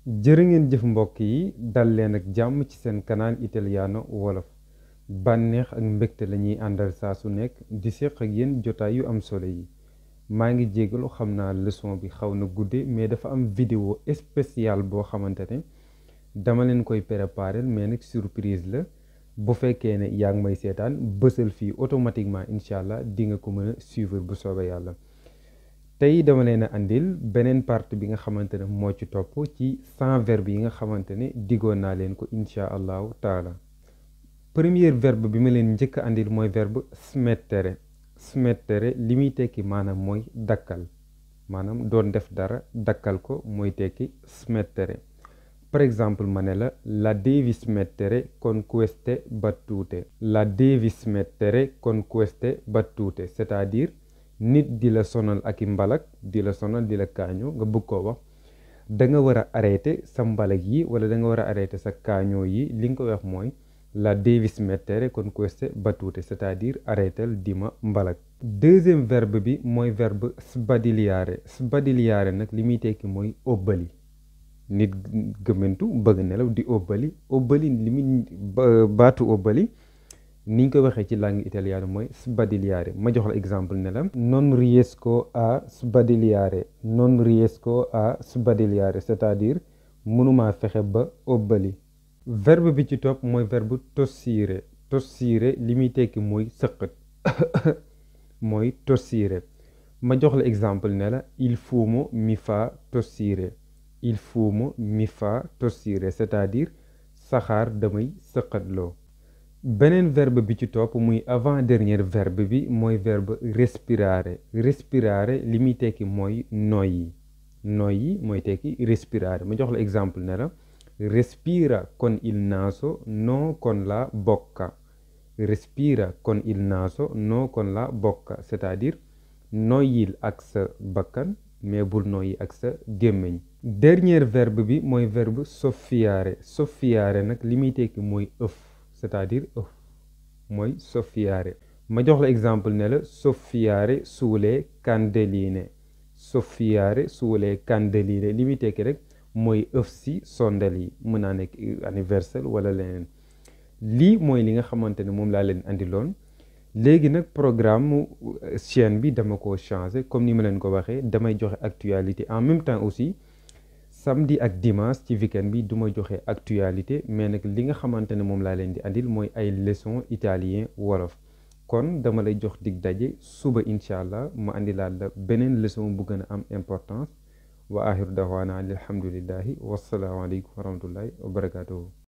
jërë ngeen jëf mbokk yi dal leen ak jàmm ci seen canal Italiano wolof bànneex ak mbégte la ñuy àndal saa su nekk di séq ak yéen jotaay yu am solo yi maa ngi jégalu xam naa leçon bi xaw na gudde mais dafa am vidéo spéciale boo xamante ne dama leen koy préparer mais nag surprise la bu fekkee ne yaa ngi may seetaan bësal fii automatiquement incha allah di nga ko mën a suivre bu soobee yàlla. tey dama leen a andil beneen partie bi nga xamante ne moo ci topp ci 100 verbes yi nga xamante ne diggoon naa leen ko incha allahu taala premier verbe bi ma leen njëkk a andil mooy verbe smettere smettere li muy tekki maanaam mooy dakkal maanaam doon def dara dakkal ko mooy tekki smettere par exemple ma ne la devi smettere con queste battute la devi smettere con queste battute c'est-à-dire nit di la sonal ak i mbalak di la sonal di la kaañoo nga bëgg koo wax da nga war a arrêter sa mbalak yi wala da nga war a arrêter sa kaañoo yi li nga ko wax mooy la devi smettere con queste battute c'est-à-dire arrêtel di ma mbalak deuxième verbe bi mooy verbe sbadigliare sbadigliare nag li muy tekki mooy óbbali nit gëmmentu bëgg nelaw di óbbali li muy baatu óbbali niñ ko waxee ci langue italienne mooy sbadigliare ma jox la exemple ne la non riesco a sbadigliare non riesco a sbadigliare c'est-à-dire mënumaa fexe ba óbbali verbe bi ci topp mooy verbe tossire tossire li muy tekki mooy sëqët mooy tossire ma jox la exemple ne la il fumo mi fa tossire il fumo mi fa tossire c'est-à-dire saxaar damay sëqatloo beneen verbe bi ci topp muy avant dernier verbe bi mooy verbe respirare respirare li muy tekki mooy noyyi noyyi mooy tekki respirare ma jox la exemple ne la respira con il naso non con la bocca respira con il naso non con la bocca c'est-à-dire noyyil ak sa bakkan mais bul noyyi ak sa gémmiñ dernier verbe bi mooy verbe soffiare soffiare nag li muy tekki mooy ëf c'est-à-dire mooy soffiare ma jox la exemple ne la soffiare sulle candeline soffiare sulle candeline li muy tekki rek mooy ëf si sondel yi mën naa nekk anniversaire wala leneen lii mooy li nga xamante ne moom laa leen andiloon léegi nag programme chaîne bi dama ko changé comme ni ma leen ko waxee damay joxe actualité en même temps aussi samedi ak dimanche ci weekend bi du ma joxe actualité mais nag li nga xamante ne moom laa leen di andil mooy ay leçon italien wolof kon dama lay jox dig daje suba incha allah ma andilaat la beneen leçon bu gën a am importance wa axiru dawaana alhamdulillahi wasalaamu aleykum wa rahmatullahi wa barakatuhu